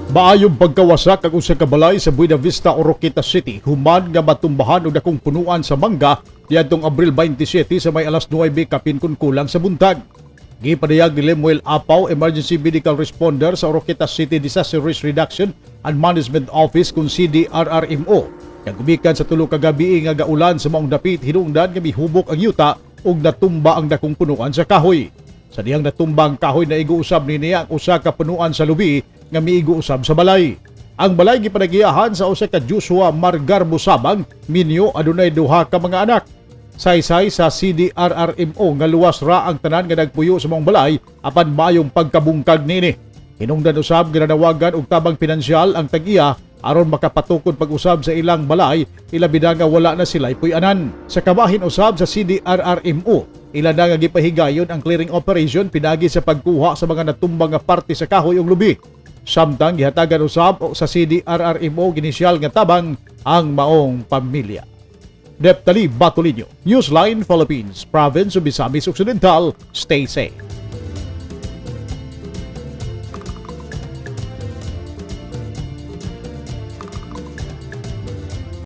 Maayong pagkawasak ang usa ka balay sa Buena Vista, Oroquieta City human nga matumbahan og dakong punuan sa mangga diadtong Abril 27 sa may alas 9 kapin kun kulang sa buntag. Gipadayag ni Lemuel Apaw, Emergency Medical Responder sa Oroquieta City Disaster Risk Reduction and Management Office kung CDRRMO, nga gumikan sa 3 ka gabi nga gaulan sa maong dapit, hinungdan nga mihubok ang yuta ug natumba ang dakong punuan sa kahoy. Sa dihang natumba ang kahoy, naigo usab ni niya ang usa ka punuan sa lubi nga miigo usab sa balay. Ang balay gipanagiyahan sa usa ka Joshua Margarbo Sabang, minyo, adunay duha ka mga anak. Saysay sa CDRRMO nga luwas ra ang tanan nga nagpuyo sa maong balay apan maayong pagkabungkag niini. Hinungdan usab ginanawagan og tabang pinansyal ang tag-iya aron makapatukod pag-usab sa ilang balay, ilabi na nga wala na sila puy-anan. Sa kabahin usab sa CDRRMO, ila na nga gipahigayon ang clearing operation pinagi sa pagkuha sa mga natumbang nga parte sa kahoy ug lubi. Samtang gihatagan usab sa CDRRMO ginisyal nga tabang ang maong pamilya. Neptali Batolino, Newsline Philippines, Province of Misamis Occidental. Stay safe.